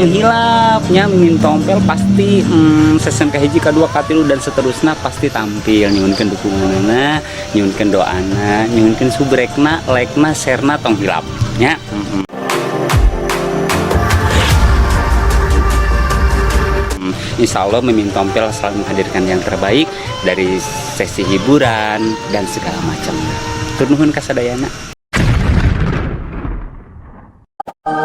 Hilap nya Mimin Tompel pasti season kahiji, kedua, katilu, dan seterusnya pasti tampil. Nyuhunkeun dukunganna, nyuhunkeun doana, nyuhunkeun subrekna, like-na, share-na, tong hilap nya. Insya Allah Mimin Tompel selalu menghadirkan yang terbaik dari sesi hiburan dan segala macam. Hatur nuhun kasadayana. Ah,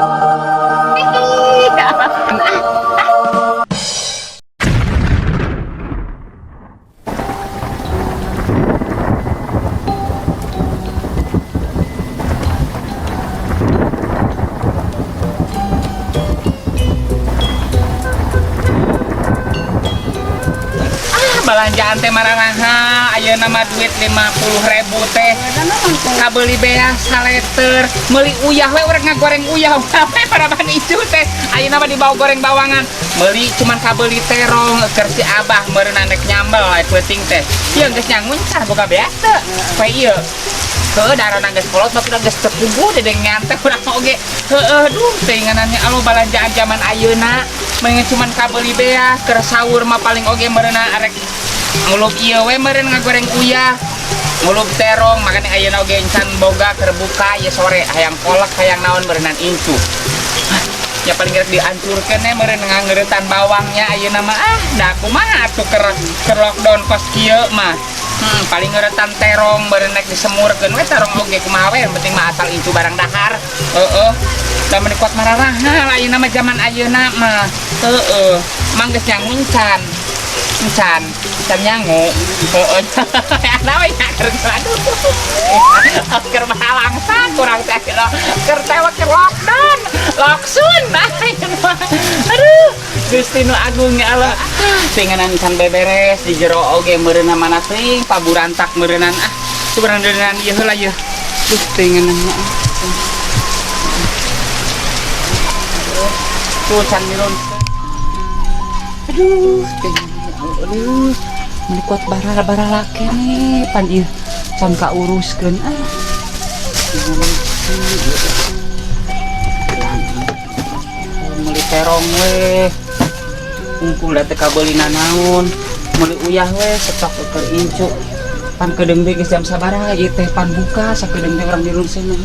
belanjaan teh mararaha ayeuna mah, duit 50.000 teh kabeuli beas saleter, meuli uyah we, urang ngagoreng uyah we paraban itu teh. Ayeuna mah dibawa goreng bawangan, meuli cuman kabeuli terong keur si Abah meureun rek nyambel aya peuting teh. Ieu geus nyangun can boga beas teu poe ieu. Heueuh, darana geus kolot mah udah geus teu puguh dedengean teh urang oge. Heueuh, duh, teuinganannya alo balanjaan zaman ayeuna mendingan cuman kabeuli beas keur sahur mah paling oge meureunna arek ngulub ieu we meureun ngagoreng uyah, ngulub terong. Makanya ayeuna oge encan boga keur buka ieu sore, hayang kolak, hayang naon meureunnan incu ya, paling rek dihancurkeun we meureun ngangeuretan bawangnya ayeuna mah. Ah, da kumaha atuh keur lockdown kos kieu mah. Paling ngeuretan terong meureun rek disemurkeun we terong oge, kumaha we, yang penting mah asal incu barang dahar. Heeh, da meuni kuat mararahal ayeuna mah, zaman ayeuna mah. Heeh, mang geus nyangun can encan can nyangu. Heeh, ana we nya keur, aduh, keur balangsa kurang teh keur teh keur lockdown loksun. Aduh, Gusti nu agung ya Allah, tinganan can beberes di jero oge meureunna mana teuing paburantak meureunnan. Ah, sebenarnya ieu heula ieu. Duh, tinganan tuh can mirun. Aduh, aduh, meuni kuat bara-bara keneh pan ieu can kauruskeun. Ah, meuli terong we unggul da teu kabeulina naon, meuli uyah we stok keur incu. Pan kedeung teh geus jam sabaraha ieu teh, pan buka sakedeung teh urang di cenah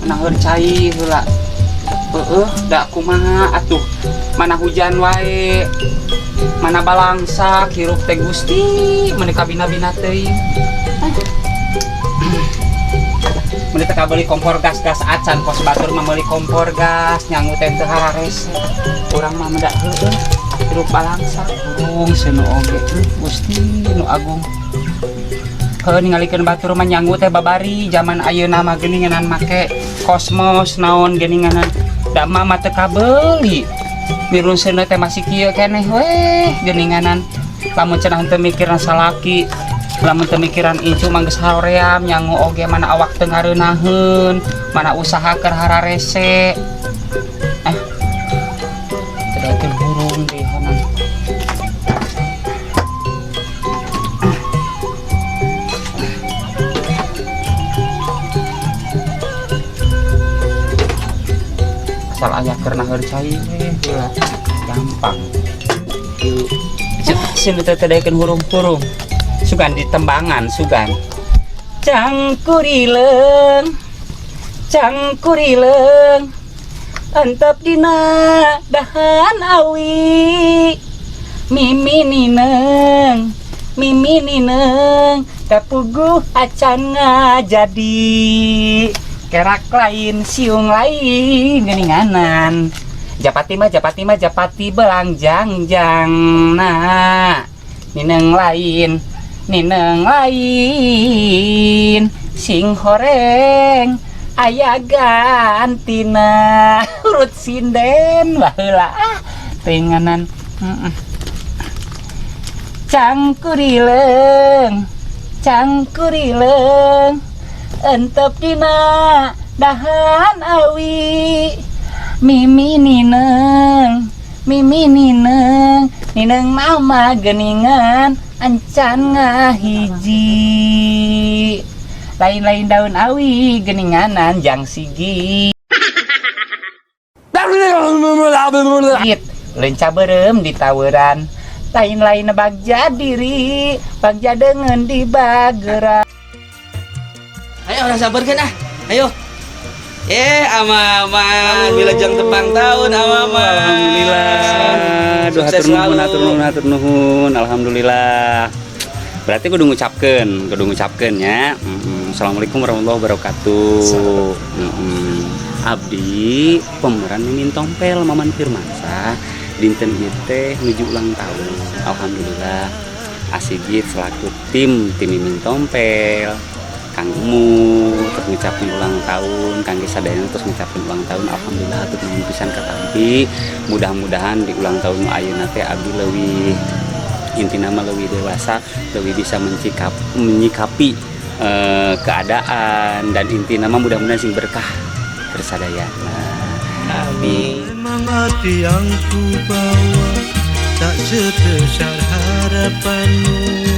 naheur cai heula. Heeh, da kumaha atuh, mana hujan wae, mana balangsak hirup teh. Gusti, meuni kabina-bina teuing. Meuni teh kabeuli kompor gas-gas acan, kos batur mah meuli kompor gas nyangu teh teu hararese urang mah mendak. Heueuh, hirup balangsak burung seunu oge. Gusti nu agung. Heueuh, ningalikeun batur mah nyangu teh babari zaman ayeuna mah geuninganan make kosmos naon geuninganan, da mah teu kabeuli mirun seuneu teh masih kieu keneh weh geuninganan. Lamun cenah teu mikiran salaki, lamun teu mikiran incu mah geus haream nyangu oge, mana awak teu ngareunaheun, mana usaha keur hararese. Eh, teu burung deui hanan. Asal aya keur naheur cai we heula gampang. Sini teh teh hurung-hurung sugan ditembangan sugan. Cangkurileung, cangkurileung, entep dina dahan awi, mimi nineng, mimi nineng, kapuguh acan ngajadi, kerak lain siung lain geninganan, japati mah japati mah japati belang jang jang. Nah, nineng lain, nineng lain, sing horeng aya gantina, urut sinden baheula. Ah, tinganan. Cangkurileung, cangkurileung, entep dina dahan awi, mimi nineng, mimi nineng, nineng mama geningan ancan ngahiji, lain-lain daun awi geninganan jang sigi. Git, lenca beureum ditaweran. Lain-lain bagja diri, bagja dengan di bageran. Ayo urang samperkeun ah. Ayo. Eh, Amaman, wilujeng tepang tahun, Amaman. Alhamdulillah. Aduh, Sukses hatur nuhun, selalu. Hatur nuhun, hatur nuhun. Alhamdulillah. Berarti kudu ngucapkeun ya. Assalamualaikum warahmatullahi wabarakatuh. Abdi pemeran Mimin Tompel Maman Firmansyah dinten ieu teh nuju ulang tahun. Alhamdulillah. Asigit selaku tim tim Mimin Tompel, Kang Emu terus ngucapin ulang tahun, Kang Sadayana terus ngucapin ulang tahun. Alhamdulillah, hatur nuhun pisan katampi. Mudah-mudahan di ulang tahun nu ayeuna teh abdi leuwih, intina mah leuwih dewasa, lebih bisa menyikapi keadaan dan intina mah mudah-mudahan sing berkah bersadayana. Amin. Memang hati yang ku bawa tak sebesar harapanmu.